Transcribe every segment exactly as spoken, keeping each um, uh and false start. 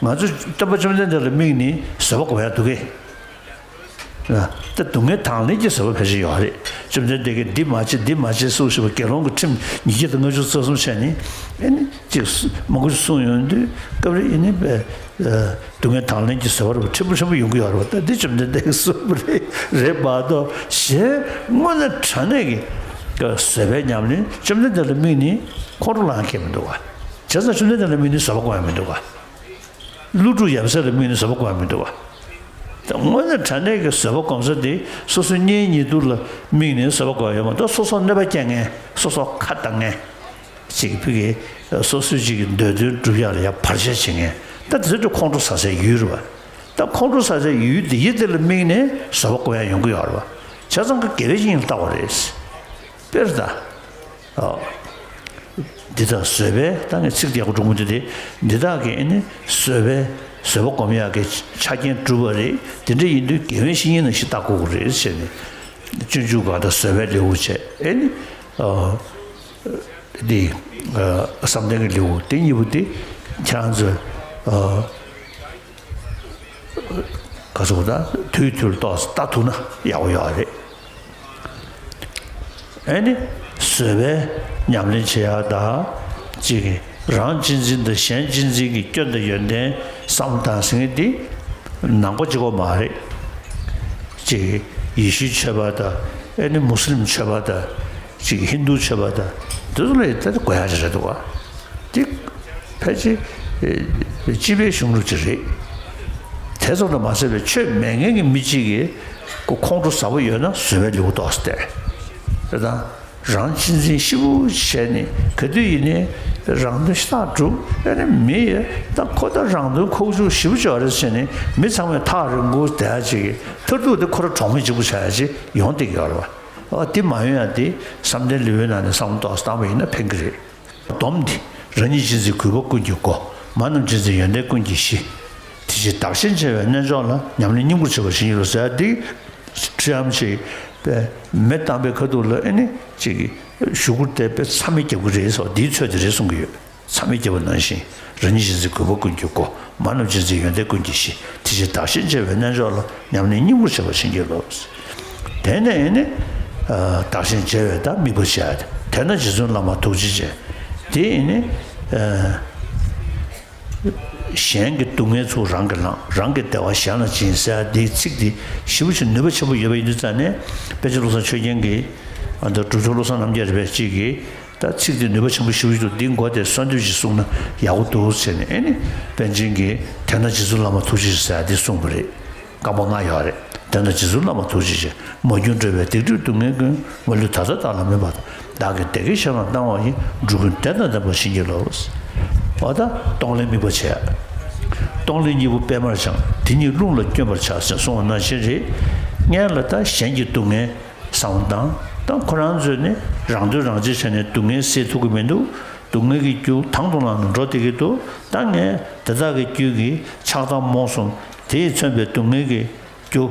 ང་ཚོ་སྟོན་པ་བཅོམ་ལྡན་འདས་ལ་དམིགས་ནས་བཟོད་པ་སྒོམ་ཡག་འདུག་གས། ད་སྡུག་བསྔལ་དང་ལེན་གྱི་བཟོད་པ་ཕལ་ཆེར་ཡོད་རེད། བཅོམ་ལྡན་འདས་ཀྱིས་འདི་མ་བྱེད་འདི་མ་བྱེད་གསུངས་ཞེས་པ་དགེ་སློང་གི་ཁྲིམས་ཉིས་བརྒྱ་དང་ལྔ་བཅུ་རྩ་གསུམ་བྱས་ནས་ཨེ་ནི་ཅིག་མང་པོ་ཞིག་གསུངས་ཡོང་དུས་སྐབས་རེ་ཨེ་ནི་སྡུག་བསྔལ་དང་ལེན་གྱི་བཟོད་པ་རེད་པ་ཕྲན་བུ་ཕྲན་བུ་ཡོང་གི་ཡོད་རེད་པ། ད་འདི་བཅོམ་ལྡན་འདས་ཀྱིས་གསུངས་པ་རེད་རེད་མ་གཏོགས་གཞན་དངོས་གནས་དྲང་གནས་ཀྱི་བཟོད་པའི་ཉམས་ལེན་བཅོམ་ལྡན་འདས་ལ་དམིགས་ནས་ཁོང་ཁྲོ་ལངས་མཁན་མི་འདུག་ག་བྱས་ཙང་བཅོམ་ལྡན་འདས་ལ་དམིགས་ནས་བཟོད་པ་སྒོམ་ཡག་མི་འདུག་ག་ཀླུ་སྒྲུབ་ཡབ་སྲས་ལ་དམིགས་ནས་བཟོད་པ་སྒོམ་ཡག་མི་འདུག་ག་དངོས་གནས་དྲང་གནས་ཀྱི་བཟོད་པ་སྒོམ་ས་དེ་སོ་སོའི་གཉེན་ཉེ་དུ་ལ་དམིགས་ནས་བཟོད་པ་སྒོམ་ཡག་མ་གཏོགས་སོ་སོར་གནོད་པ་སྐྱེལ་མཁན། སོ་སོར་ཁ་བཏང་མཁན། ཅིག་ཕ་གི་སོ་སོའི་ཅིག་གི་འདོད་དོན་སྒྲུབ་ཡག་ལ་ཡ་བར་ཆད་བྱེད་མཁན། ད་དེ་ཚོ་ཁོང་ཁྲོ་ཟ་སའི་ཡུལ་རེད་པ། ད་ཁོང་ཁྲོ་ཟ་སའི་ཡུལ་འདི་ཡི་དེ་ལ་དམིགས་ནས་བཟོད་པ་སྒོམ་ཡག་ཡོང་གི་ཡོད་རེད་པ། བྱས་ཙང་ཀ་དགེ་བའི་བཤེས་གཉེན་ལ་བལྟ་བ་རེད། དཔེར་ན། འདི་དག་བཟོད་པས། ད་ངས་ཚིག་དེ་ཡག་པོ་སྒྲུང་མོ་འདི་དེ། འདི་དག་གིས་ཨེ་ནི་བཟོད་པས་བཟོད་པ་སྒོམ་ཡག་གི་ཆ་རྐྱེན་གྲུབ་པ་རེད། དེ་འདྲ་ཡིན་དུས་དགེ་བའི་བཤེས་གཉེན་ནང་བཞིན་ལྟ་དགོས་ཀྱི་རེད་ཟེར་ནས། སྤྱོད་འཇུག་ག་དང་བཟོད་པའི་ལེའུ་བྱས་ཨེ་ནི། འདི། བསམ་གཏན་གྱི་ལེའུ་དེ་གཉིས་པོ་དེ་ཁྱེད་རང་ཚོས། ག་ཚོད་ད་དུས་དུས་ལ་ཏོག་ཙམ་ལྟ་ཐུབ་ན་ཡག་པོ་ཡོད་རེད། ཨེ་ནི། བཟོད་པའི་ཉམས་ལེན་བྱེད་ཡག་དང་། གཅིག་གིས་རང་གཅེས་འཛིན་དང་གཞན་གཅེས་འཛིན་གྱི་སྐྱོན་དང་ཡོན་ཏན་བསམ་བློ་བཏང་ཟེར་མཁན་འདི་ནང་པ་གཅིག་པོ་མ་རེད། གཅིག་གིས་ཡེ་ཤུའི་ཆོས་པ་དང་ཨེ་ནི་མུ་སི་ལིམ་ཆོས་པ་དང་། གཅིག་གིས་ཧིན་དུའི་ཆོས་པ་དང་། འདི་ཚོ་ལ་ད་དགོས་ཡག་ཅིག་རེད་འདུག་ག་འདི་ཕལ་ཆེར་སྤྱི་པའི་གཞུང་ལུགས་ཅིག་རེད། དེ་ཙམ་དུ་མ་ཟད་པའི་ཆོས་མེད་མཁན་གྱི་མི་གཅིག་གིས་ཁོ་ཁོང་ཁྲོ་ཟ་བོ་ཡོད་ན་བཟོད་པའི་ལེའུ་ཏོག་ཙམ་བལྟས། དེ་དང་རང་གཅེས་འཛིན་ཞེ་པོ་བྱས་ནས་ག་དུས་ཡིན་ནའི་རང་དོན་ཤ་སྟག་སྒྲུབ་ཨེ་ནི་མི་ཡི་ད་ཁོ་ད་རང་དོན་ཁུག་ཀྱོག་ཞེ་པོ་ཅིག་ཡོད་རེད་ཟེར་ནས་མི་ཚང་མས་ཐག་རིང་པོ་བསྡད་ཡག་ཅིག་གི་མཐར་ཐུག་དེ་ཁོ་རང་གྲོགས་མེད་གཅིག་པུ་ཆགས་ཡག་ཅིག་ཡོང་བསྡད་ཀྱི་ཡོད་རེད་པ། ཨ་དེ་མ་ཡོང་ཡག་དེ་བསམ་གཏན་ལེའུའི་ནང་ནས་བསམ་བློ་ཏོག་ཙམ་བཏང་བ་ཡིན་ན་ཕན་གྱི་རེད། སྡོམ་འདི། རང་ཉིད་གཅེས་འཛིན་གུས་པ་ཀུན་གྱི་སྒོ། མ་རྣམས་གཅེས་འཛིན་ཡོན་ཏན་ཀུན་གྱི་གཞི། དེ་ཕྱིར་བདག་གཞན་བརྗེ་བའི་རྣལ་འབྱོར་ལ། ཉམས་ལེན་སྙིང་པོར་བྱེད་པར་བྱིན་གྱིས་རློབས་ཟེར་ཡག་འདི། ཁྲི་ཨམ་ཆི་པས་མེ་བཏང་པའི་ཁ་ཐུག་ལ་ཨེ་ནི་ཅིག་གཞུག་གུ་དེ་དཔེ་མཚམས་མེད་རྒྱབ་ཀྱི་རེད་ཟེར་བ་འདིའི་ཚོད་དེ་རེད་གསུང་གི་ཡོད། མཚམས་མེད་རྒྱབ་པ་ནང་བཞིན། རང་ཉིད་གཅེས་འཛིན་གུས་པ་ཀུན་གྱི་སྒོ། མ་རྣམས་གཅེས་འཛིན་ཡོན་ཏན་ཀུན་གྱི་གཞི། དེ་ཕྱིར་བདག་གཞན་བརྗེ་བའི་རྣལ་འབྱོར་ལ། ཉམས་ལེན་སྙིང་པོར་བྱེད་པར་བྱིན་གྱིས་རློབས། དེ་ནས་ནི། བདག་གཞན་བརྗེ་བའི་ད་དམིགས་པ་བྱས། དེ་ན་རྗེ་བཙུན་བླ་མ་ཐུགས་རྗེ་ཅན། དེ་ནི། གཞན་གྱི་སྡུག་བསྔལ་ཚུར་རང་གིས་བླངས། རང་གི་བདེ་བ་གཞན་ལ་སྦྱིན་ཟེར་ཡག་འདིའི་ཚིག་འདི་ཞེ་པོ་ཅིག་ནུས་པ་ཆེན་པོ་ཡོད་པ་ཡིན་དུས་ཙང་ནས་པཎ་ཆེན་བློ་བཟང་ཆོས་རྒྱན་གྱིས་ཨ་ད་གྲུབ་ཐོབ་བློ་བཟང་རྣམ་རྒྱལ་རེད་པས་གཅིག་གིས་ད་ཚིག་འདི་ནུས་པ་ཆེན་པོ་ཞེ་པོ་ཅིག་འདུག་འདི་མགོ་དེ་གསོལ་འདེབས་ཅིག་གསུངས་ན་ཡག་པོ་འདུག་ཟེར་ནས་ཨེ་ནི་པཎ་ཆེན་གྱིས་དེ་ན་རྗེ་བཙུན་བླ་མ་ཐུགས་རྗེ་ཆེ་ཟེར་ཡག་འདི་གསུངས་པ་རེད། རྐང་པ་ལྔ་ཡོད་རེད། དེ་ན་རྗེ་བཙུན་བླ་མ་ཐུགས་རྗེ་ཆེ། མ་གྱུར་འགྲོ་བའི་སྡིག་སྒྲིབ་སྡུག་བསྔལ་ཀུན། མ་ལུས་ད་ལྟ་བདག་ལ་སྨིན་པ་དང་། བདག་གི་བདེ་སྐྱིད་གཞན་ལ་བཏང་བ་ཡི། འགྲོ་ཀུན་བདེ་དང་ལྡན་པར་བྱིན་གྱིས་རློབས། འོ་ད་གཏོང་ལེན་དམིགས་པ་བྱས། གཏོང་ལེན་གཉིས་པོ་སྤེལ་མར་སྦྱངས། དེ་ཉིད་རླུང་ལ་བསྐྱོན་པར་བྱ་ཟེར་གསུངས་པ་ནང་བཞིན་རེད། སྔོན་ལ་ད་གཞན་གྱི་སྡུག་བསྔལ་བསམ་བློ་བཏང་། ད་ཁོ་རང་ཚོས་ནི་རང་དོན་རང་གཅེས་བྱས་ནས་སྡུག་བསྔལ་སེལ་ཐུབ་ཀྱི་མི་འདུག་སྡུག་བསྔལ་གྱི་རྒྱུ་དང་དུ་བླངས་ནས་འགྲོ་བསྡད་ཀྱི་འདུག་ད་ངས་དེ་དག་གི་རྒྱུད་ཀྱི་ཆགས་སྡང་རྨོངས་གསུམ་དེས་མཚོན་པའི་སྡུག་བསྔལ་གྱི་རྒྱུ།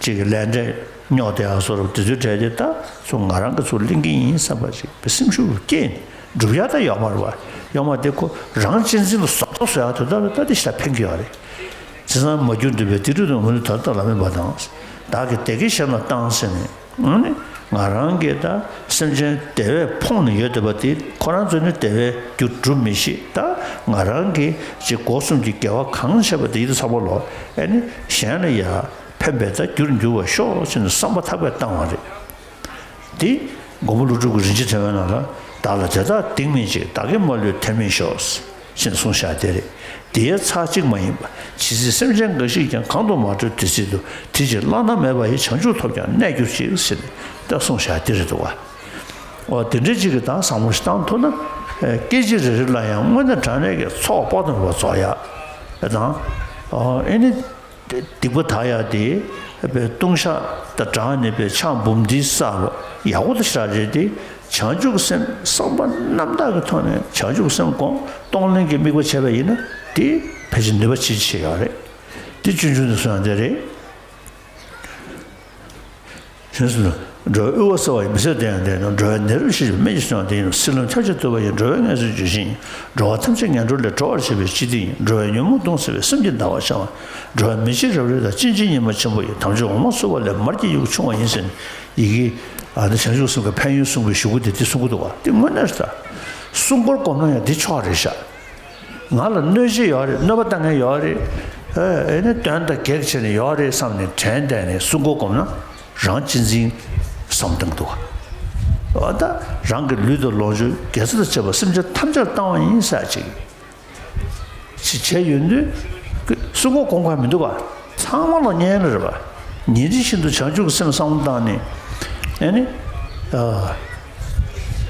གཅིག་གི་ལས་འབྲས་རྙོག་དེ་ཡང་བཟོ་འདྲ་དེ་ཚོའི་གྲས་དེ་ད་ཚུར་ང་རང་གིས་ཚུར་ལེན་གྱི་ཡིན་བསམ་པ་ཞིག་པའི་སེམས་ཤུགས་སྐྱེས་ནས་སྒྲུབ་ཡག་ད་ཡོག་མ་རེད་པ། ཡོག་མ་དེ་ཁོ་རང་གཅེས་འཛིན་ལ་ཟོག་རྡོ་བཟོ་ཡག་དེ་ད་ད་དེ་ཞེ་དྲག་ཕན་གྱི་ཡོད་རེད། བྱས་ཙང་མ་གྱུར་འགྲོ་བའི་སྡིག་སྒྲིབ་སྡུག་བསྔལ་ད་ལྟ་ལ་སྨིན་པ་དང་། བདག་གི་བདེ་སྐྱིད་གཞན་ལ་བཏང་ཟེར་ནས། ཨ་ནི་ང་རང་གིས་ད་སེམས་ཅན་བདེ་བས་ཕོངས་ནས་ཡོད་བསྡད་པ་དེ་ཁོ་རང་ཚོ་ནི་བདེ་བའི་རྒྱུ་སྒྲུབ་མི་ཤེས། ད་ང་རང་གིས་ཅིག་སྒོ་གསུམ་གྱི་དགེ་བ་གང་བྱས་པ་དེ་ཡིད་དུ་ཚང་པ་ལོ། ཨ་ནི་གཞན་ལ་ཡ་ཕན་པའི་ད་རྒྱུར་འགྱུར་བར་ཤོག་ཅེས་ནས་བསམ་པ་ཐག་པས་བཏང་བ་རེད། དེ་མགོན་པོ་ཀླུ་སྒྲུབ་ཀྱི་རིན་ཆེན་ཕྲེང་བའི་ནང་ལ། བདག་ལ་དེ་དག་སྡིག་མིན་བྱེད། བདག་གིས་མ་ལུས་དེ་མིན་ཤོག་ཅེས་གསུངས་བཞག་དེ་རེད། དེའི་ཚར་གཅིག་མ་ཡིན་པ། ཇི་སྲིད་སེམས་ཅན་འགའ་ཞིག་ཀྱང་། གང་དུ་མ་གྲོལ་དེ་སྲིད་དུ། དེ་ཕྱིར་བླ་ན་མེད་པ་ཡི། བྱང་ཆུབ་ཐོབ་ཀྱང་གནས་གྱུར་ཅིག་ཟེར་ནས་ད་གསུངས་བཞག་དེ་རེད་འདུག་བ། འོ་དེ་འདྲའི་ཅིག་གི་ད་བསམ་བློ་ཞིག་བཏང་ཐུབ་ན། སྐད་ཅིག་རེ་རེ་ལ་ཡང་དངོས་གནས་དྲང་གནས་ཀྱི་ཚོགས་དཔག་ཏུ་མེད་པ་རྫོགས་ཡག་དང་། ཨེ་ནི། སྡིག་པ་དག་ཡག་དེ། ལྟུང་བཤགས་དང་སྦྲགས་ནས་པའི་ཕྱག་འབུམ་སྡེ་བསགས་པ་ཡག་པོ་དེ་ཞེ་དྲག་རེད་དེ། བྱང་ཆུབ་སེམས་བསམ་པ་རྣམ་དག་གི་ཐོག་ནས་བྱང་ཆུབ་སེམས་སྒོམ། གཏོང་ལེན་གྱི་དམིགས་པ་བྱས་པ་ཡིན་ན་དེ་ཕལ་ཆེར་ནུས་པ་ཆེ་ཆེ་ཡོད་རེད། དེ་སྤྱོད་འཇུག་ནས་གསུངས་ཡག་དེ་རེད། གཞན་སུ། འགྲོ་བའི་དབུལ་བ་བསིལ་བ་ཡིན། མི་ཚེ་བདེ་ཡང་བདེ་ནོ། འགྲོ་བའི་ནད་རབ་ཞི་བའི་སྨན་གྱི་བསོད་ནམས་དེ་ཡིན་ནོ། སྲིད་ལམ་ཁྱབ་བྱེད་ཐུབ་པ་ཡིན། འགྲོ་བའི་ངལ་གསོའི་བརྗོད་བྱ་ཡིན། འགྲོ་བ་ཐམས་ཅད་ངན་འགྲོ་ལས་སྒྲོལ་བར་བྱེད་པའི་སྤྱི་དེ་ཡིན། འགྲོ་བའི་ཉོན་མོངས་གདུང་སེལ་བའི་སེམས་ཀྱི་ཟླ་བ་འཆང་བ། འགྲོ་བའི་མི་འཇིགས་རབ་རིབ་དང་། གཅིན་རྗེའི་ཉི་མ་ཆེན་པོ་ཡིན། དམ་ཆོས་འོ་མ་བསྲུབས་པ་ལས། མར་གྱི་ཡི་གེ་ཕྱུང་བ་ཡིན་ཟེར་ནས། ཡི་གེ་ཨ་ནི་བྱང་ཆུབ་སེམས་ཀྱི་ཕན་ཡོན་གསུངས་པའི་གཞུག་གུ་དེ་དེ་གསུང་གི་འདུག་བ། དེ་དངོས་གནས་རེད་ད། སྲུང་འཁོར་བསྒོམས་ན་ཡང་འདི་ཆོག་རེད་ཤག་ང་ལ་གནོད་བྱེད་ཡོད་རེད། གནོད་པ་བཏང་མཁན་ཡོད་རེད། ཨེ་ཨེ་ནི་གདོན་དང་བགེགས་བྱས་ནས་ཡོད་རེད་བསམ་ནས་དྲན་བསྡད་ནས་སྲུང་འཁོར་བསྒོམས་ན་རང་གཅེས་འཛིན་བསམ་བཏང་འདུག་འོ་ད་རང་གི་ལུས་དང་ལོངས་སྤྱོད་དགེ་རྩ་དང་བཅས་པ་སེམས་ཅན་ཐམས་ཅད་ལ་བཏང་བ་ཡིན་ཟེར་ཅིག་ཅིག་བྱས་ཡོད་དུས་སྲུང་འཁོར་བསྒོམ་ག་མི་འདུག་ག་ཚང་མ་ལ་གཉེན་ལ་རེད་པ། ཉིན་རེ་བཞིན་དུ་བྱང་ཆུབ་ཀྱི་སེམས་བསམ་བློ་བཏང་ནས་ཨེ་ནི། ཨ།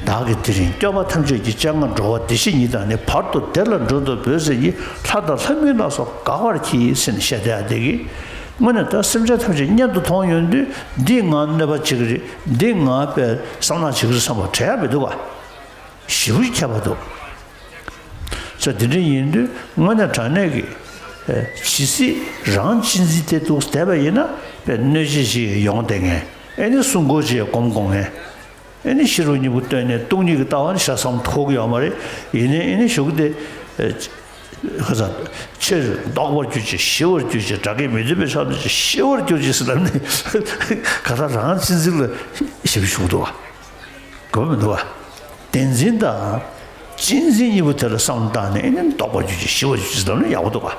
བདག་གིས་དེ་རིང་སྐྱོབ་པ་ཐམས་ཅད་ཀྱི་སྤྱན་སྔར་འགྲོ་བ་བདེ་གཤེགས་ཉིད་དང་ནི། བར་དུ་བདེ་ལ་འགྲོ་འདོད་འབོད་ཟེར་གྱི། ལྷ་དང་ལྷ་མིན་ལ་སོགས་དགའ་བར་གྱིས་ཟེར་ནས་བཤད་བསྡད་ཡ་དེ་གིས། དངོས་གནས་ད་སེམས་ཅན་ཐམས་ཅད་གཉེན་དུ་མཐོང་ཡོང་དུས་འདིས་ང་གནོད་པ་བྱེད་ཀྱི་རེད། འདིས་ང་དཔེ་བསམ་ནག་བྱེད་ཀྱི་རེད་བསམ་པ་དྲན་ཡ་མི་འདུག་ག་ཞེ་པོ་ཁྱད་པར་འདུག་ས་དེ་འདྲ་ཡིན་དུས་དངོས་གནས་དྲང་གནས་ཀྱི་ཇི་སྲིད་རང་གཅེས་འཛིན་དེ་འདུག་བསྡད་པ་ཡིན་ན་དཔེ་གནོད་བྱེད་ཅིག་ཡོང་བསྡད་མཁན། ཨེ་ནི་སྲུང་འཁོར་ཅིག་སྒོམ་དགོས་མཁན། ཨེ་ནི་ཤེས་རབ་སྙིང་པོ་བཏོན་ནས་སྟོང་ཉིད་ཀྱི་ལྟ་བ་ནི་ཤ་ཟ་ཐུབ་ཀྱི་ཡོད་མ་རེད། ཡིན་ནའི་ཨེ་ནི་གཞུག་དེ་ཁ་ཚ་ཆེར་ལྡོག་པར་གྱུར་ཅིག་ཞི་བར་གྱུར་ཅིག་སྒྲ་སྐད་མི་མཐུན་པའི་ཆ་ནས་ཞི་བར་གྱུར་ཅིག་ཟེར་ལབ་ནས་ག་ད་རང་གཅེས་འཛིན་ལ་ཞིབ་ཞུགས་འདུག་བ། དགོས་མི་འདུག་བ། བདེན་འཛིན་དང་གཅེས་འཛིན་གཉིས་པོ་དེ་ལ་བསམ་བཏང་ནས་ཨེ་ནི་ལྡོག་པར་གྱུར་ཅིག་ཞི་བར་གྱུར་ཅིག་ཟེར་ལབ་ན་ཡག་པོ་འདུག་བ།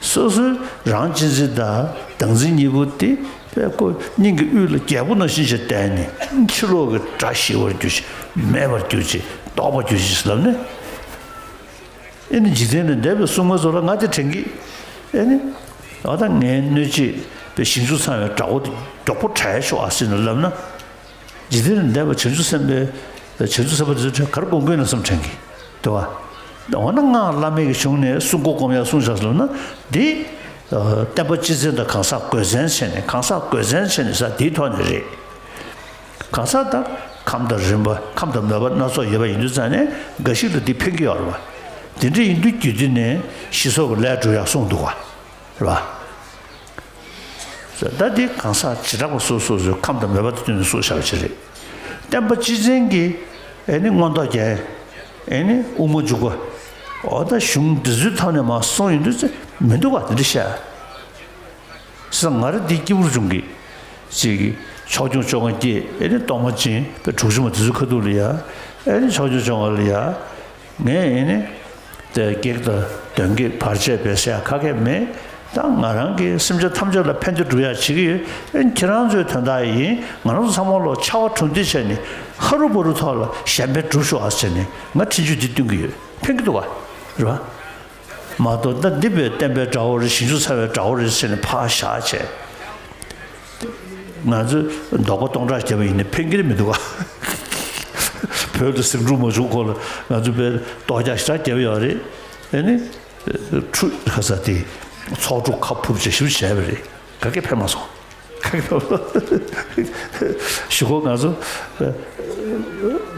སོ་སོའི་རང་གཅེས་འཛིན་དང་བདག་འཛིན་གཉིས་པོ་དེ་དཔེ་ཁོ་སྙིང་གི་དབུས་ལ་རྒྱལ་པོ་ནང་བཞིན་ཞིག་བསྟན་ནས་ཕྱི་ལོགས་ཀྱི་དགྲ་ཞི་བར་གྱུར་ཅིག་མེད་པར་གྱུར་ཅིག་ལྡོག་པར་གྱུར་ཅིག་ཟེར་ལབ་ནས། ཨེ་ནི་འཇིག་རྟེན་ལས་འདས་པའི་སྲུང་མ་ཚོ་ལ་ང་དེ་དྲན་གི། ཨེ་ནི། ཨ་ད་ངའི་གནོད་བྱེད་པའི་ཞིང་བཅུ་ཚང་བའི་དགྲ་བོ་དེ་མགྱོགས་པོ་བྲལ་ཤོག་ཨ་ཟེར་ནས་ལབ་ན། འཇིག་རྟེན་ལས་འདས་པ་བྱང་ཆུབ་སེམས་དཔའི་བྱང་ཆུབ་སེམས་དཔའ་དེ་ཚོ་ག་རེ་སྒོམ་གྱི་ཡོད་ན་བསམ་དྲན་གི། དེ་བ། འོ་ན་སྔགས་བླ་མེད་ཀྱི་གཞུང་ནས་སྲུང་འཁོར་སྒོམ་ཡག་གསུངས་བཞག་ཟེར་ལབ་ན། འདི། བསྟན་པ་སྤྱི་མཚན་དང་གང་ཟག་དགོས་མཚན་བྱས་ནས་གང་ཟག་དགོས་མཚན་བྱས་ནས་ཟེར་དེའི་ཐོག་ནས་རེད། གང་ཟག་དང་ཁམས་དང་རིམ་པ་ཁམས་དང་མོས་པ་སྣ་ཚོགས་ཡོད་པ་ཡིན་དུས་ཙང་ནས་འགའ་ཞིག་ལ་འདི་ཕན་གྱི་ཡོད་རེད་བ། དེ་འདྲ་ཡིན་དུས་རྒྱུད་སྡེ་ནས་ཞི་སོགས་ཀྱི་ལས་སྒྲུབ་ཡག་གསུངས་འདུག་བ། རེད་བ། ད་འདི་གང་ཟག་བྱེ་བྲག་པ་སོ་སོ་སོའི་ཁམས་དང་མོས་པ་དང་བསྟུན་ནས་གསུངས་བཞག་པ་ཅིག་རེད། བསྟན་པ་སྤྱི་མཚན་གྱི་ཨེ་ནི་མངོན་རྟོགས་རྒྱན། ཨེ་ནི་དབུ་མ་འཇུག་པ། འོ་ད་གཞུང་འདི་ཚོའི་ཐོག་ནས་མར་གསུངས་ཡོང་དུས་ཙང་མི་འདུག་བ་དེ་འདྲ་བཤད། ས་ང་རང་འདི་སྐྱིད་པོར་བྱུང་གི། ཅིག་ཕྱོགས་སྐྱོང་བཅོ་ལྔ་སྐྱེས་ཨེ་ནི་གཏོར་མ་བྱིན་པའི་གྲུབ་ཆུང་མ་དེ་ཚོའི་ཁ་ཐུག་ལ་ཡ། ཨེ་ནི་ཕྱོགས་སྐྱོང་བཅོ་ལྔ་ལ་ཡ། ངས་ཨེ་ནི། དེ་བགེགས་དང་གདོན་བགེགས་བར་ཆད་པས་ཟེར་ཡ་ག་གེ་མེད། ད་ང་རང་གིས་སེམས་ཅན་ཐམས་ཅད་ལ་ཕན་བདེ་སྒྲུབ་ཡ་བྱེད་ཀྱི་ཡོད། ཨེ་ནི་ཁྱེད་རང་ཚོའི་དོན་དག་ཡིན། ང་རང་ཚོ་ཚང་མ་ལོ་ཆར་པ་དྲུང་འདེགས་བྱས་ནས་ཧ་རུ་བ་རུ་ཐོག་ལ་གཞན་ཕན་སྒྲུབ་ཤོག་ཨ་ཟེར་ནས་ང་འཕྲིན་བཅོལ་འདི་སྟོན་གྱི་ཡོད། ཕན་གྱི་འདུག་བ། རེད་བ། མ་གཏོགས་ད་འདི་བས་བསྟན་པའི་དགྲ་བོ་རེད། ཞིང་ཆུ་ཚ་བའི་དགྲ་བོ་རེད་ཟེར་ནས་ཕར་བཞག་བྱས། ང་ཚོས་རྡོག་པ་སྟོང་ཕྲག་བརྒྱབ་པ་ཡིན་ན་ཕན་གྱི་རེད་མི་འདུག་ག་བོད་དུ་ཟིང་འཁྲུག་མ་བྱུང་གོང་ལ་ང་ཚོས་དཔེ་རྡོག་རྒྱག་ཞེ་དྲག་བརྒྱབ་ཡོད་རེད། ཨེ་ནི། ཁྲུ་ཁ་ས་དེ་ཚོགས་དྲུག་ཁ་ཕུབ་བྱས་ཞིབ་བྱས་པ་རེད། ག་གེ་ཕན་མ་སོང་། གཞུག་གུ་ང་ཚོ་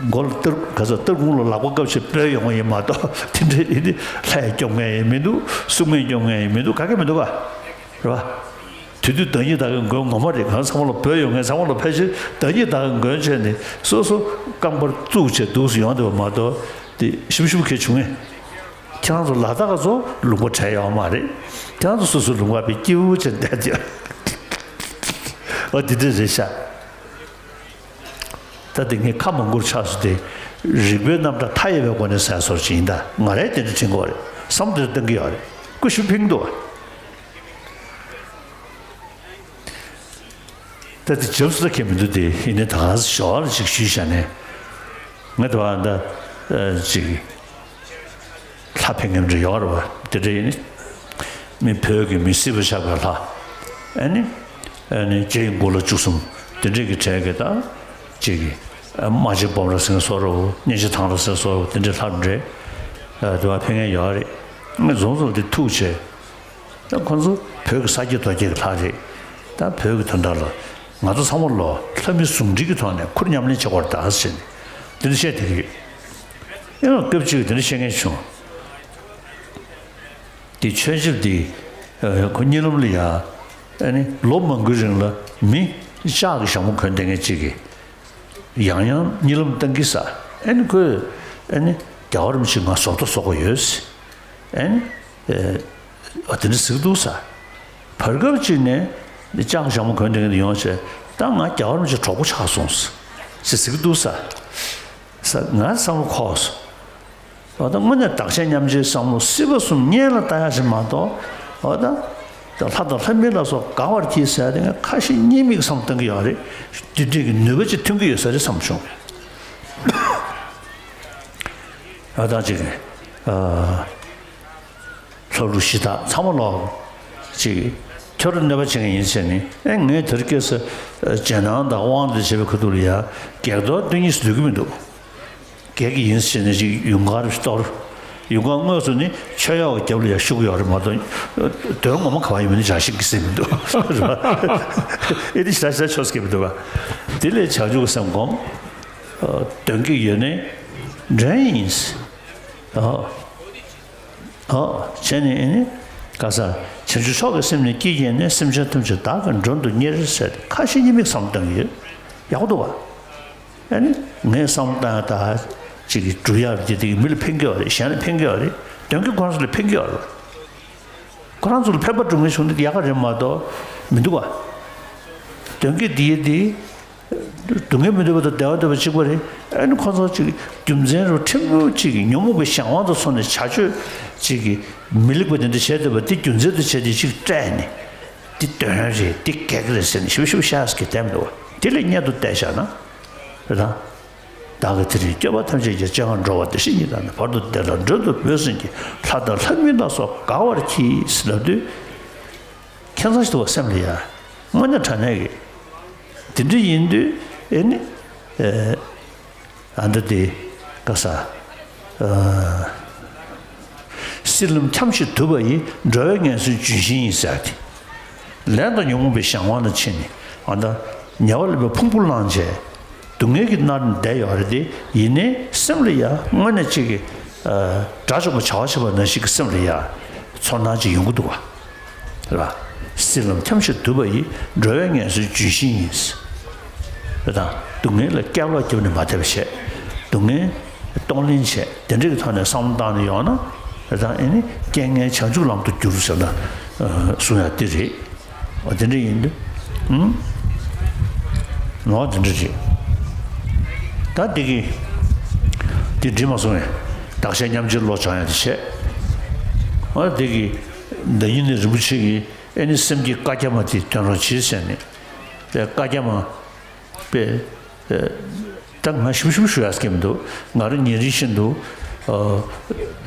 མགོ་ལ་སྟར་ག་ཚོད་སྟར་ཁུང་ལ་ལག་པ་བཀབ་བྱས་སྤོས་ཡོང་བ་ཡིན་མ་གཏོགས་དེ་འདྲའི་ཡིན་ཏེ་ལྷ་ཡི་སྐྱོབ་མཁན་ཡང་མི་འདུག་སྲུང་མའི་སྐྱོབ་མཁན་ཡང་མི་འདུག་ག་གེ་མི་འདུག་ག་རེད་བ། དེ་དུས་བདག་ཉིད་བདག་གི་མགོན་ངོ་མ་རེད། གང་ཚང་མ་ལ་བོད་ཡོང་མཁན་ཚང་མ་ལ་ཕལ་ཆེར་བདག་ཉིད་བདག་གི་མགོན་བྱས་ནས་སོ་སོ་རྐང་པར་བཙུགས་བྱས་འདུག་སེ་ཡོང་བསྡད་པ་མ་གཏོགས་དེ་ཞིབ་ཞིབ་གས་བྱུང་ངས། ཁྱེད་རང་ཚོ་ལ་དྭགས་ཚོ་ལུང་པ་བྲལ་ཡོད་མ་རེད། ཁྱེད་རང་ཚོ་སོ་སོའི་ལུང་པ་བའི་སྐྱིད་པོ་བྱས་བསྡད་དེ། ཨ་འདི་འདྲ་རེད་ཤག་ད་དེ་ངས་ཁ་མང་པོར་ཆགས་སོང་སྟེ། རིག་པའི་རྣམ་གྲངས་མཐའ་ཡས་པའི་སྒོ་ནས་ཟེར་སོར་ཅིག་ཡིན་ད། ང་རས་དེ་འདྲ་དྲན་གྱི་ཡོད་རེད། བསམ་བློ་དེ་འདྲ་གཏོང་གི་ཡོད་རེད། ཀུ་ཤུ་ཕིང་འདུག་ད་དེ་འཇབ་ས་གས་མི་འདུག་སྟེ། ཡིན་ནའི་ད་ག་ཞོར་ཅིག་ཞུས་བྱས་ནས། ང་དེ་བ་ད་ཅིག་ལྷ་ཕན་མཁན་འདྲ་ཡོད་རེད་བ། དེ་འདྲ་ཡིན་ནི། མི་བོད་ཀྱི་མི་སྲིད་པ་ཆགས་པའི་ལྷ། ཨ་ནི། ཨ་ནི་རྗེ་ཡི་མགོ་ལ་བཅུ་གསུམ། དེ་འདྲས་ཀྱི་གྲས་ཀྱི་ད། ཅིག་གི། རྨ་བྱའི་སྦོམ་ར་ཟེར་མཁན་བཟོ་འདྲ་བོ། གཉན་ཆེན་ཐང་ར་ཟེར་མཁན་བཟོ་འདྲ་བོ། དེ་འདྲས་ལྷ་འདྲ། དེ་བ་ཕན་མཁན་ཡོད་རེད། ང་རྫོང་ཚོ་དེ་ཐུག་བྱས། ད་ཁོང་ཚོ་བོད་ཀྱི་ས་སྐྱེས་རྡོ་སྐྱེས་ཀྱི་ལྷ་རེད། ད་བོད་ཀྱི་དོན་དག་ལ་ང་ཚོ་ཚང་མ་ལོ་ལྷ་མི་ཟུང་འབྲེལ་གྱི་ཐོག་ནས་ཁུར་མཉམ་ལེན་བྱེད་དགོས་རེད་ད་ཟེར་ནས་འདི་འདྲ་བཤད་བསྡད་ཀྱི་ཡོད། ཡང་སྐབས་གཅིག་འདི་འདྲ་བཤད་མཁན་བྱུང་། དེ་ཆོས་ཞབས་དེ་ཁོ་གཉིད་ལམ་ལ་ཡ། ཨ་ནི་ལོ་མང་པོའི་རིང་ལ་མི་ ལྕགས་ཀྱི་ཞྭ་མོ་གོན་བསྡད་མཁན་གཅིག་གིས་ཡང་ཡང་གཉིད་ལམ་བཏང་གི་ས། ཨེ་ནི་ཁོས་ཨེ་ནི་རྒྱལ་བ་རིན་པོ་ཆེ་ང་བཟོ་ལྟ་བཟོ་དགོས་ཡོད། ཨེ་ནི་ཨ་དེ་འདྲ་ཟེར་གི་འདུག་ས། བར་སྐབས་གཅིག་ནས་ལྕགས་ཞྭ་མོ་གོན་བསྡད་མཁན་དེ་ཡོང་བྱས། ད་ང་རྒྱལ་བ་རིན་པོ་ཆེ་གྲོགས་པོ་ཆགས་སོང་ཟེར་ཟེར་གི་འདུག་ས། ས་ང་བསམ་བློ་འཁོར་སོང་། འོ་ད་དངོས་གནས་བདག་གཞན་མཉམ་བརྗེའི་བསམ་བློ་སྲིད་པ་གསུམ་གཉེན་ལ་ལྟ་ཡག་ཞིག་མ་གཏོགས། འོ་ད་ད་ལྷ་དང་ལྷ་མིན་ལ་སོགས་དགའ་བར་གྱིས་ཟེར་ཡག་དེ་ངས་ཁ་ཞེ་གཉིས་མེད་ཀྱི་བསམ་བློ་གཏོང་གི་ཡོད་རེད། དེ་འདྲའི་གི་ནུས་པ་ཅིག་ཐོན་གྱི་ཡོད་ས་རེད་བསམ་བྱུང་། འོ་ད་ཅིག་ཨ། ལྷོ་ལུགས་གཞི་བདག་ཚང་མ་ལོག་ཅིག་ཁྱོད་རང་གནོད་པ་བྱེད་མཁན་ཡིན་ཟེར་ནས། ཨེ་ངས་དེར་སྐྱེས་ས་རྗེས་གནང་དང་དབང་དུ་བྱས་པའི་ཁ་ཐུག་ལ་ཡ་བགེགས་གཏོར་སྟོན་གྱི་སྡོད་ཀྱི་མི་འདུག་བགེགས་ཀྱི་ཡིན་ཟེར་ནས་ཅིག་ཡུངས་ཀར་གཏོར། ཡུངས་ཀར་དངོས་སུ་ནི་མཆོད་ཡག་གི་རྒྱབ་ལ་ཡ་བཞུགས་ཡོད་རེད་མ་གཏོགས། དོན་ངོ་མ་ག་བ་ཡིན་མིན་ནི་བྱ་ཞིག་གི་སེམས་མི་འདུག་རེད་པ། ཨེ་འདི་ཞེ་དྲག་ཞེ་དྲག་ཆོས་སྐད་མི་འདུག་ག་དེ་ལས་བྱང་ཆུབ་ཀྱི་སེམས་བསྒོམ། ཨ་དོན་གྱི་ཡོད་ནི་འདྲ་ཡིན། ཨ། ཨོ། བྱས་ནས་ཨེ་ནི་ག་ས། བྱང་ཆུབ་མཆོག་གི་སེམས་ནི་སྐྱེས་བསྐྱེད་ནས། སེམས་ཅན་ཐམས་ཅད་བདག་གིས་མགྲོན་དུ་གཉེར་ཟེར་ཏེ་ཁ་ཞེ་གཉིས་མེད་བསམ་བློ་གཏོང་གི་ཡོད། ཡག་པོ་འདུག་བ། ཨེ་ནི་ངས་བསམ་བློ་བཏང་ཡག་ད་ཅིག་གི་སྒྲུབ་ཡག་དེ་དེ་མི་ལ་ཕན་གྱི་ཡོད་རེད། གཞན་ལ་ཕན་གྱི་ཡོད་རེད། དོན་གྱི་ཁོ་རང་ཚོ་ལ་ཕན་གྱི་ཡོད་རེད། ཁོ་རང་ཚོ་ལ་ཕན་པ་སྒྲུབ་མཁན་བྱུང་ན་ཡག་ག་རེད་མ་གཏོགས་མི་འདུག་བ། དོན་གྱི་དེ་ཡི་དེ། སྡུག་བསྔལ་མི་འདོད་པ་དང་བདེ་བ་འདོད་པ་གཅིག་པ་རེད། ཨ་ནི་ཁོ་ཚོ་ཅིག་རྒྱུ་མཚན་རུ་ཕྲན་བུ་ཅིག་གི་ཉོན་མོངས་པའི་གཞན་དབང་དུ་སོང་ནས་བྱ་སྤྱོད་ཅིག་གི་མི་ལེགས་པ་དེ་འདྲ་བྱས་བསྡད་པ་དེ་རྒྱུ་མཚན་དུ་བྱས་ཏེ་ཅིག་སྤྲད་ནས། འདི་དོན་རེད། འདི་གེགས་རེད་ཟེར་ནས་ཞིབ་ཞིབ་བཤད་ཀྱི་བསྡད་མི་འདུག་བ། དེ་ལས་གཉེན་དུ་བསྡད་བཞག་ན་རེད་ད། བདག་གིས་དེ་རིང་སྐྱོབ་པ་ཐམས་ཅད་ཀྱི་སྤྱན་སྔར་འགྲོ་བ་བདེ་གཤེགས་ཉིད་དང་ནི། བར་དུ་བདེ་ལ་མགྲོན་དུ་བོས་ཟིན་གྱིས། ལྷ་དང་ལྷ་མིན་ལ་སོགས་དགའ་བར་གྱིས་ཟེར་ལབ་དུས། ཁྱད་མཚར་ཞིག་འདུག་བ། སེམས་ལ་ཡ་དངོས་གནས་དྲང་གནས་ཀྱི་དེ་འདྲ་ཡིན་དུས་ཨེ་ནི་ཨ་འདི་དེ་ག་ས་ཨ་སྲིད་ལམ་འཁྱམས་ཤིང་དུབ་པ་ཡིས། འགྲོ་བའི་ངན་སོང་ལྗོན་ཤིང་ཡིན་ཟེར་ཏེ། ལས་དང་ཉོན་མོངས་པའི་གཞན་དབང་ལ་ཕྱིན་ནས་ཨ་ད་ཉེ་བར་ལེན་པའི་ཕུང་པོ་བླངས་བྱས། སྡུག་བསྔལ་གྱིས་མནར་ནས་བསྡད་ཡོད་རེད་དེ། ཡིན་ནའི་སེམས་ལ་ཡ་དངོས་གནས་གཅིག་གི་ཨ་དགྲ་བཅོམ་པ་བྱ་བ་བྱེད་པ་ནང་བཞིན་གྱི་སེམས་ལ་ཡ་ཚོར་སྣང་ཅིག་ཡོང་གི་འདུག་བ། རེད་བ། སྲིད་ལམ་འཁྱམས་ཤིང་དུབ་པ་ཡིས། འགྲོ་བའི་ངན་སོང་ལྗོན་ཤིང་ཡིན། རེད་དང་། སྡུག་བསྔལ་ལ་སྐྱབས་ལ་བརྒྱབ་ནས་མ་བསྡད་པ་བྱས། སྡུག་བསྔལ་གཏོང་ལེན་བྱས། དེ་འདྲ་གི་ཐོག་ནས་བསམ་བློ་བཏང་ནས་ཡོང་ན། རེད་དང་། ཨེ་ནི་རྐྱེན་ངན་བྱང་ཆུབ་ལམ་དུ་འགྱུར་ཟེར་ན། ཨ་གསུང་ཡག་དེ་རེད། འོ་དེ་འདྲ་ཡིན་དུས། ཨུམ། འོ་དེ་འདྲ་རེད། ད་དེ་གི་དེ་འགྲིག་མ་སོང་བས། བདག་གཞན་མཉམ་བརྗེའི་བློ་སྦྱང་ཡག་དེ་བྱས། འོ་དེ་གི་བདག་ཉིད་ནི་རིན་པོ་ཆེ་གི་ཨེ་ནི་སེམས་ཀྱི་བཀའ་རྒྱ་མ་དེ་ཐོན་རོགས་གྱིས་ཟེར་ནས། དེ་བཀའ་རྒྱ་མ་པས། ད་ང་ཞིབ་ཞིབ་ཞུ་ཡག་སྐད་མི་འདུག་ང་རང་ཉིན་རེ་བཞིན་དུ་ཨ་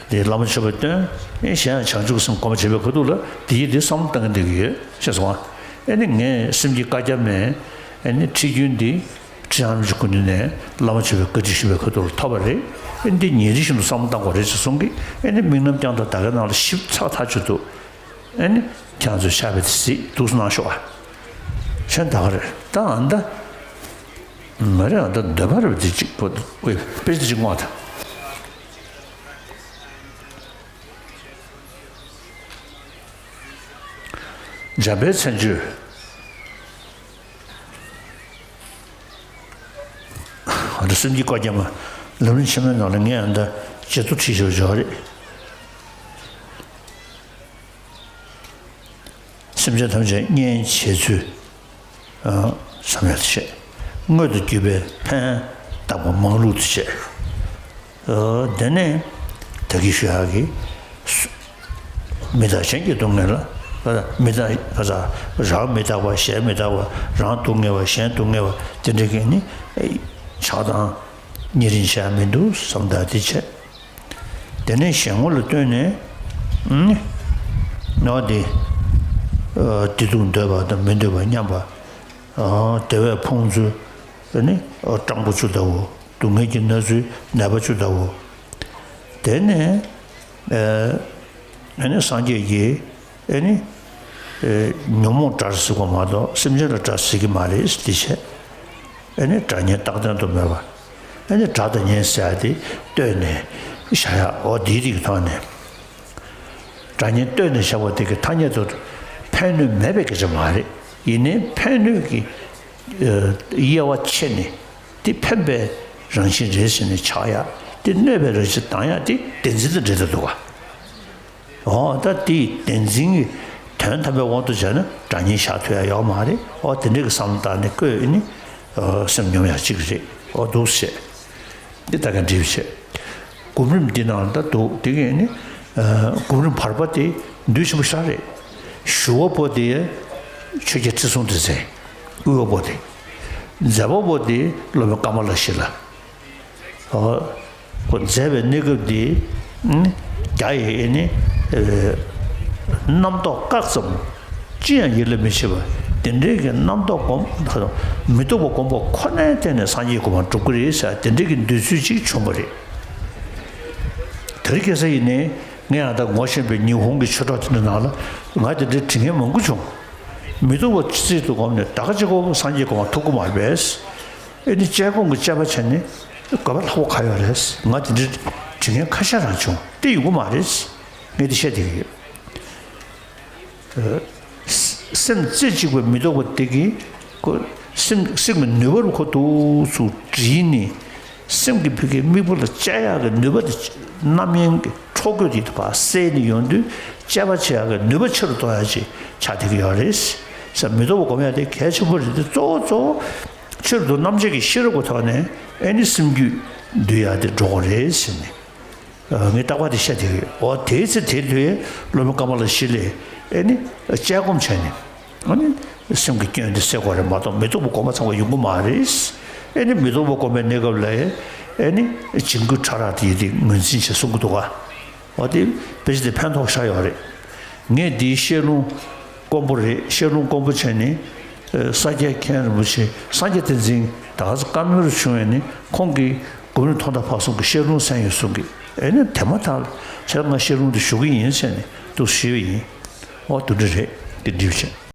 དེ་བླ་མ་མཆོད་པ་བཏོན། ཨེ་གཞན་ཡང་བྱང་ཆུབ་སེམས་སྒོམ་བྱེད་པའི་ཁ་ཐུག་ལ་དེ་ཡིས་དེ་བསམ་བློ་བཏང་གི་བསྡད་ཀྱི་ཡོད། ཤེས་སོང་ང་། ཨེ་ནི་ངས་སེམས་ཀྱི་བཀའ་རྒྱ་མས་ཨེ་ནི་ཁྲིད་རྒྱུན་འདི་ཁྲི་བྱང་རིན་པོ་ཆེ་སྐུ་མདུན་ནས་བླ་མ་མཆོད་པའི་བཀའ་ཁྲིད་ཞུ་བའི་ཁ་ཐུག་ལ་ཐོབ་པ་རེད། ཨེ་འདི་ཉིན་རེ་བཞིན་དུ་བསམ་བློ་བཏང་དགོས་རེད་ཅེས་གསུང་གི། ཨེ་ནི་དམིགས་རྣམ་བསྐྱངས་དང་ད་གའི་ནང་ལ་ཞིབ་ཚགས་ཐག་ཆོད་འདུག་ཨེ་ནི་ཁྱེད་ཚོས་ཆར་པ་དེ་གཟིགས་འདུག་སེ་གནང་ཤོག་ཨ། གཞན་ད་ག་རེད་ད་ཨ་ད། མ་རེད་ཨ་ད་འདོད་པ་རེད་པ་དེ་གཅིག་པོ་ཨོའི་དཔེ་དེ་གཅིག་བསྔོག་ད། འཇམ་དཔལ་མཚན་བརྗོད། ཨ་ད་སེམས་ཀྱི་བཀའ་རྒྱ་མ་ལམ་རིམ་ཆེན་མོའི་ནང་ལ་ངས་ཨ་ད་བརྗེད་ཐོ་བྲིས་ཤོར་ཡོད་རེད། སེམས་ཅན་ཐམས་ཅད་གཉེན་བྱེད་ཚུལ། ཨ་བསམ་ཡག་དེ་བྱས། དངོས་དང་བརྒྱུད་པའི་ཕན་བཏགས་པ་མང་ལུགས་དེ་བྱས། ཨ་དེ་ནས་ད་གིན་ཞུ་ཡག་གི་སུ་མི་རྟག་གཞན་གྱིས་སྡུག་བསྔལ་ལ། མི་རྟག་རང་མི་རྟག་པ་གཞན་མི་རྟག་པ། རང་སྡུག་བསྔལ་བ་གཞན་སྡུག་བསྔལ་བ་དེ་འདྲ་གི་ནི་ཆགས་སྡང་ཉེ་རིང་བྱས་མི་འདུག་བསམ་ད་དེ་བྱས། དེ་ནས་གཞན་ངོ་ལ་ལྟོས་ནས། ཨུམ། ནོ་དེ། ཨ་བདེ་སྡུག་འདོད་པ་དང་མི་འདོད་པ་མཉམ་པ། ཨ་བདེ་བས་ཕོངས་ཚུལ། ཨ་ནི་ཨ་སྤྲང་པོ་ཆུ་ལྟ་བུ། སྡུག་བསྔལ་གྱིས་མནར་ཚུལ་ནད་པ་ཆུ་ལྟ་བུ། དེ་ནས་ཨ་ཨ་ནི་སངས་རྒྱས་ཀྱིས་ཨ་ནི་ཨ་ཉོན་མོངས་དགྲར་གཟིགས་པ་མ་གཏོགས་སེམས་ཅན་ལ་དགྲར་གཟིགས་ཀྱི་མ་རེད་ཟེར་དེ་བྱས། ཨ་ནི་དགྲ་གཉེན་རྟག་བརྟན་དུ་མེད་པ། ཨ་ནི་དགྲ་དང་གཉེན་ཟེར་ཡ་དེ་བསྟོད་ནས་བཞག་ཡ། འོ་དེའི་རིགས་ཐོག་ནས། དགྲ་གཉེན་བསྟོད་ནས་བཞག་པ་དེ་གི་ཐ་སྙད་དུ་ཕན་གནོད་མེད་པའི་སྐད་ཆ་མ་རེད། ཡིན་ནའི་ཕན་གནོད་ཀྱི་ དབྱེ་བ་ཕྱེ་ནས་དེ་ཕན་པའི་རང་བཞིན་རེད་ཟེར་ནས་ཆགས་ཡ། དེ་གནོད་པའི་རང་བཞིན་ལྡང་ཡ་དེ་བདེན་འཛིན་དང་འབྲེལ་བསྡད་འདུག་ག་འོ་ད་དེའི་བདེན་འཛིན་གྱི་དོན་དམ་པའི་དབང་དུ་བྱས་ན་དགྲ་གཉེན་བཞག་ཐུབ་ཡ་ཡོད་མ་རེད། འོ་དེ་འདྲའི་གི་བསམ་བློ་བཏང་ནས་བཀོད་ནི་སེམས་སྙོམས་ཡ་གཅིག་རེད། འོ་འདུག་བྱས། འདི་ལྟ་ག་འདྲི་བྱས། སྒོམ་རིམ་འདི་ནང་ལ་ད་འདུག་དེ་གས་ནི་སྒོམ་རིམ་བར་པ་དེ་འདུས་ཆེན་པོ་ཤ་རེད། ཞུ་བ་པོ་དེ་ཆོས་རྒྱལ་ཁྲི་སྲོང་ལྡེ་བཙན། དབུལ་བ་པོ་དེ། མཛད་པ་པོ་དེ་སློབ་དཔོན་ཀ་མ་ལ་ཤཱི་ལ། ཨོ། ཁོ་མཛད་པའི་གནས་སྐབས་འདི། ཨ་ནི། རྒྱ་ཡི་ཨེ་ནི། ཨེ། རྣམ་རྟོག་བཀག་ཙམ། ཅི་ཡང་ཡིད་ལ་མི་བྱེད་པ། དེ་འདྲའི་གི་རྣམ་རྟོག་སྒོམ། མི་རྟོག་པ་སྒོམ་པ་ཁོ་ནའི་སྟེང་ནས་སངས་རྒྱས་གོ་འཕང་འགྲུབ་ཀྱི་རེད་ཟེར་དེ་འདྲའི་གི་འདོད་ཚུལ་ཅིག་བྱུང་བ་རེད། དེ་རིང་ཁ་སང་ཡིན་ནའི་ངས་ཡང་ད་ངོ་ཤེས་པའི་ཉི་ཧོང་གི་ཆོས་གྲོགས་དེ་འདྲ་ནང་ལ་ང་དེ་འདྲའི་དྲི་ངན་མང་པོ་བྱུང་། མི་རྟོག་པ་རྩལ་དུ་བསྒོམས་ནས་ད་ག་ཅིག་གོ་སངས་རྒྱས་གོ་འཕང་ཐོབ་ཀྱི་མ་རེད་པས། ཨེ་ནི་དཔྱད་སྒོམ་གྱི་དཔྱད་པ་བྱས་ནས་དགོས་པ་ལྷག་པོ་ག་ཡོད་རེད། ང་དེ་འདྲའི་དྲི་ངན་ཁ་ཤས་རང་བྱུང་། དེ་ཡོང་གི་མ་རེད། ངས་དེ་བཤད་བསྡད་ཀྱི་ཡོད། ཨ། སེམས་རྩེ་གཅིག་པའི་མི་རྟོག་པ་དེ་གིས་ཁོ་སེམས་སེམས་ཀྱི་ནུས་པ་རུ་ཁོ་འདུག་སེ་བསྒྲིལ་ནས་སེམས་ཀྱི་ཕ་གིའི་དམིགས་པ་ལ་དཔྱད་ཡག་གི་ནུས་པ་དེ་རྣམ་གཡེང་གི་འཕྲོ་རྒོད་དེ་ཕར་སེལ་ནས་ཡོང་དུས་དཔྱད་པ་བྱེད་ཡག་གི་ནུས་པ་ཆེ་རུ་གཏོང་ཡག་ཅིག་ཆགས་བསྡད་ཀྱི་ཡོད་རེད། ས་མི་རྟོག་པ་སྒོམ་ཡག་དེ་གལ་ཆེན་པོ་རེད་དེ། གཙོ་བོ་གཙོ་བོ་ཆེ་རུ་འདུག་རྣམ་དཔྱོད་ཀྱི་ཤེས་རབ་ཀྱི་ཐོག་ནས་ཨེ་ནི་སེམས་རྒྱུད་འདུལ་ཡག་དེ་འགྲོ་དགོས་རེད་ཟེར་ནས། ངས་རྟག་པར་དེ་བཤད་བསྡད་ཀྱི་ཡོད། འོ་དེའི་ཚེ་དེ་དུས་སློབ་དཔོན་ཀ་མ་ལ་ཤཱི་ལས་ཨེ་ནི་དཔྱད་སྒོམ་བྱས་ནས་ཨ་ནི་སེམས་ཀྱི་སྐྱོན་དེ་སེལ་དགོས་རེད་མ་གཏོགས་མི་རྟོག་པ་སྒོམ་པ་ཚང་མ་ཡོང་གི་མ་རེད། ཨེ་ནི་མི་རྟོག་པ་སྒོམ་པའི་གནས་སྐབས་ལ་ཨེ་ནི་བྱིང་རྒོད་ཕྲ་རགས་དེ་ཡི་དེ་ངོས་འཛིན་བྱེད་གསུང་གི་འདུག་ག་འོ་དེ་དཔེ་ཆ་དེ་ཕན་ཐོགས་ཤ་ཡོད་རེད། ངས་འདིའི་བཤད་ལུང་དཀོན་པོ་རེད། བཤད་ལུང་དཀོན་པོ་བྱས་ནས་ས་སྐྱ་མཁན་རིན་པོ་ཆེ་སངས་རྒྱས་བསྟན་འཛིན་ད་ག་ས་བཀའ་མོལ་བྱུང་བས་ནི་ཁོང་གིས་གོ་ནས་ཐོག་མཐའ་བར་གསུམ་གྱི་བཤད་ལུང་གསན་ཡོད་གསུང་གི་ཨེ་ནི་དེ་མ་ཐག་ལ་བྱས་ང་བཤད་ལུང་དེ་ཞུ་གི་ཡིན་ཟེར་ནས་འདུག་ཞུས་པ་ཡིན། འོ་དེ་འདྲ་རེད། དེ་འདྲ་བྱས།